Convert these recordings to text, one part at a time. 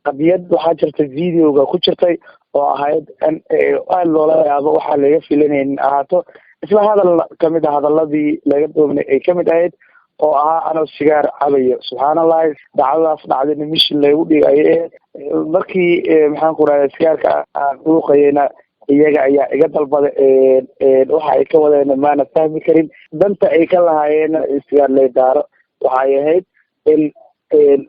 Qadiyad waxaa jirta videoga ku jirtay oo ahayd in aada loola yaabo, waxaa laga filanaynin ahaato isla hadal kamid a hadaladii laga duubnay ay kamid ahayd oo ahaa anoo sigaar cabayo. Subxaan Allahi, dhacdadaas dhacdayna mishin laygu dhigay ayay ahayd. Markii, maxaan ku rahda, sigaarka aan dhuuqayayna iyaga ayaa iga dalbaday. Waxa ay ka wadeen maana fahmi karin. Danta ay ka lahaayeenna sigaar lay daaro waxay ahayd in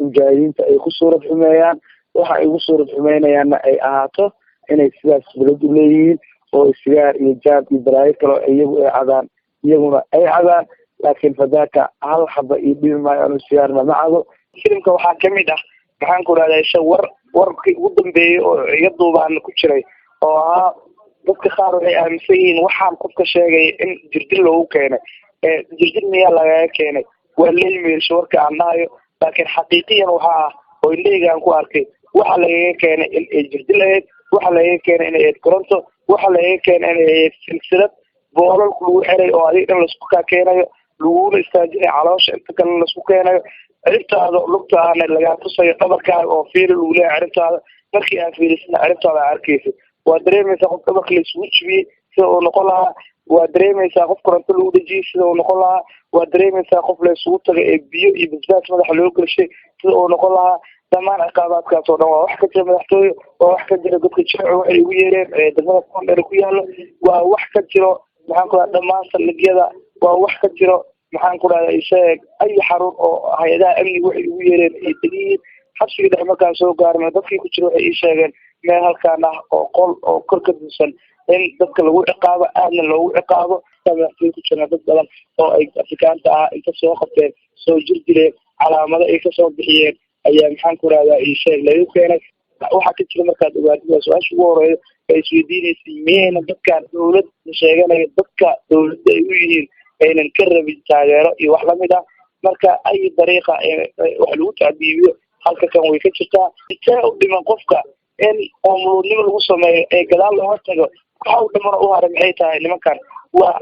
mujaahidiinta ay ku suurad xumeeyaan. Waxa ay ugu suurad xumeynayaanna ay ahaato inay sidaas balad u leeyihiin oo sigaar iyo jaab iyo balaayo kaloo iyagu ay cadaan, iyaguna ay cadaan. Laakiin fadaaka hal xaba iyo dhibi maayo, anu sigaarna ma cado. Filimka waxaa kamid ah, maxaan ku rahdaa, isha warkii ugu dambeeyey oo iga duubaan ku jiray oo ahaa dadka qaar waxay aaminsan yihiin waxaan qofka sheegaya in jirdil loogu keenay. Jirdil miyaa lagaga keenay? Waa leymeelsho warka aan dhahayo, laakiin xaqiiqiyan waxaa ah oo indhahayga aan ku arkay waxa lagaga keenay in ay jirdil ahayd, waxa lagaga keenay inay ahayd koronto, waxa lagaga keenay inay ahayd silsilad boolal lagu xiray oo adiga dhan laisku kaa keenayo, laguna istaajinayo caloosha, inta kalena laisku keenayo, ciribtaada lugtaana lagaa tusayo, dhabarkaaga oo fiiri lagu leeyahay. Ciribtaada markii aad fiirisana ciribtaada aa arkaysa. Waa dareemaysaa qof dhabarka la isugu jibiyey sida uu noqon lahaa. Waa dareemaysaa qof koronto lagu dhejiyey sida uu noqon lahaa. Waa dareemaysaa qof la isugu tagay ee biyo iyo basbaas madaxa loo gelshay sida uu noqon lahaa. Dhammaan ciqaabaadkaas oo dhan waa wax ka jira madaxtooye, waa wax ka jira godka Jilecow waxay ugu yeereen ee degmada Koondheer ku yaalo, waa wax ka jiro, maxaan ku dhaha, dhammaan saldhigyada, waa wax ka jiro, maxaan ku dhahda, isheeg, ay xarun oo hay-adaha amniga waxay ugu yeereen ay degan yihiin. Xabsiga dhexe markaan soo gaarno, dadkii ku jira waxay ii sheegeen meel halkaan ah oo qol oo kor ka duusan in dadka lagu ciqaabo, aadna loogu ciqaabo. Madaxtooye ku jirna dad badan oo ay Afrikaanta ah inta soo qabteen, soo jir dileen, calaamado ay kasoo bixiyeen ayaa, maxaan ku rahdaa, ii sheeg, lagu keenay. Waxaa ka jira markaad ogaatid waa su-aasha ugu horeeyo ay isweydiinaysa: miyayna dadkan dowlad sheeganaya, dadka dowladda ay u yihiin, aynan ka rabin taageero iyo wax lamid ah? Marka ay dariiqa wax lagu tacdiibiyo halka kan way ka jirtaa. Intee u dhiman qofka in qoomuluudnimo lagu sameeyo ee gadaal looga tago? Waxa u dhiman u haray maxay tahay? Nimankan waa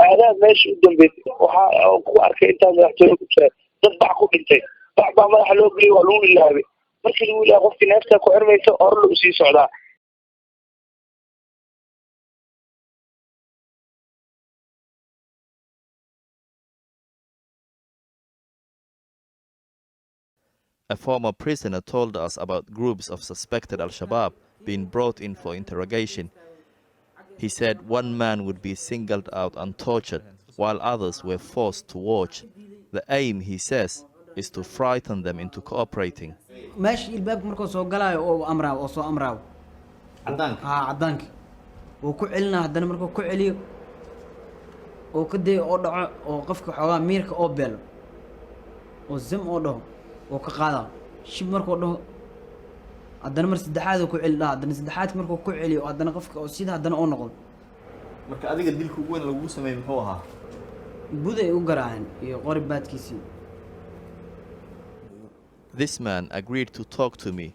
aadaab meesha u dambeysay. Waxaa ku arkay intaa madaxtooye ku jira dad bac ku dhintay. Bac baa madaxa loo geliyay, waa lagu ilaabay. Markii lagu ilaabay, qofkii neefta ku xirmaysa, hore lagu sii socdaa. A former prisoner told us about groups of suspected Al Shabaab being brought in for interrogation. He said one man would be singled out and tortured, while others were forced to watch. The aim, he says, is to frighten them into cooperating. Meesha ilbaabka markuu soo galaayo oo amraaw oo soo amraaw. Cadaanka? Haa, cadaanka wuu ku celinaa. Haddana markuu ku celiyo oo ka dayo oo dhaco oo qofka xoogaa miirka oo beelo oo zam oo dhaho, wuu ka qaadaa. Shib markuu dhaho, haddana mar saddexaad uu ku celi dhaha. Haddana saddexaadka markuu ku celiyo, haddana qofka oo sida haddana oo noqdo. Marka adiga dilka ugu weyn lagugu sameeyey muxuu ahaa? Buday u garaaceen iyo qori baadkiisii. This man agreed to talk to me.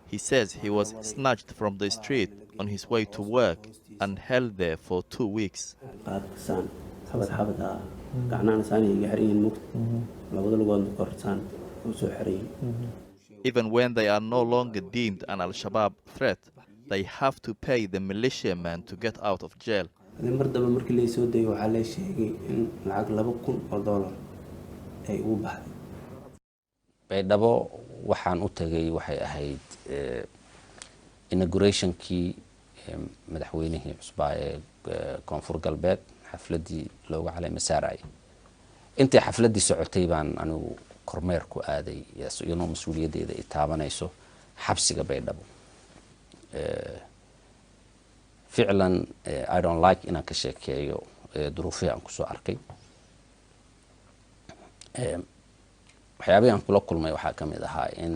He says he was snatched from the street on his way to work and held there for 2 weeks. Qaadka saan xabad xabad ah, gacnahana saan iga xiran yihiin, mugta labada lugoodna kor saan u soo xiran yihiin. Even when they are no longer deemed an Al Shabaab threat, they have to pay the militiaman to get out of jail. Adi mar dambe markii lay soo dayay, waxaa lay sheegay in lacag $2,000 ay ugu baxday. Baydhabo waxaan u tagay waxay ahayd inaugurationkii madaxweynihii cusbaa ee Koonfur Galbeed, xafladdii looga caleyma saarayay. Intay xafladdii socotay baan anigu kormeer ku aaday, iyadoo mas-uuliyaddeeda ay taabanayso, xabsiga Baydhabo. Ficlan, I don't like inaan ka sheekeeyo duruufihii aan kusoo arkay. Waxyaabihii aan kula kulmay waxaa ka mid ahaa in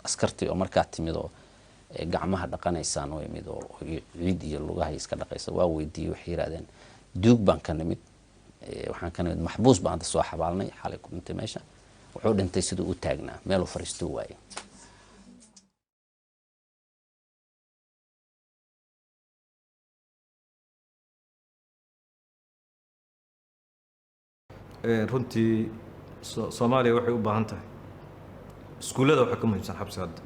askartii oo markaa timid oo gacmaha dhaqanaysaan oo imid oo ciid iyo lugaha iska dhaqaysa, waa weydiiyey. Waxay yidhahdeen, "Duug baan ka nimid, waxaan ka nimid maxbuus baan hadda soo xabaalnay, xalay ku dhintay meesha. Wuxuu dhintay siduu u taagnaa, meeluu fariistuu waayey." Runtii Soomaaliya waxay u baahan tahay iskuullada. Waxaa ka muhiimsan xabsiga hadda.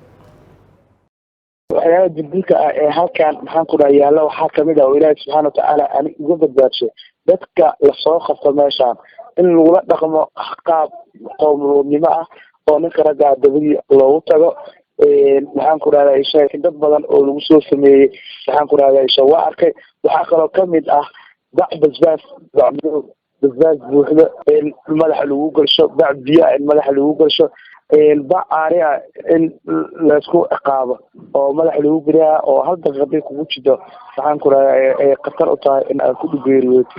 Waxyaaba jirdilka ah ee halkan, maxaan ku dhaha, yaalla waxaa kamid ah oo Ilaahi subxaana watacaala ani uga badbaadshay, dadka lasoo qabto meeshaan in lagula dhaqmo qaab qowmuluudnimo ah oo ninka raggaa dabadii loogu tago. Maxaan ku rahda, isheeg, dad badan oo lagu soo sameeyey, maxaan ku rahda, isha waa arkay. Waxaa kaloo kamid ah bac basbaas, bac basbaas buuxda in madaxa lagu galsho, bac biyaa in madaxa lagu galsho, bac aari ah in laysku ciqaabo oo madaxa lagu geliyaa, oo hal daqiiq haday kugu jido, maxaan ku rahda, ay khatar u tahay in aad ku dhugeeriyooto.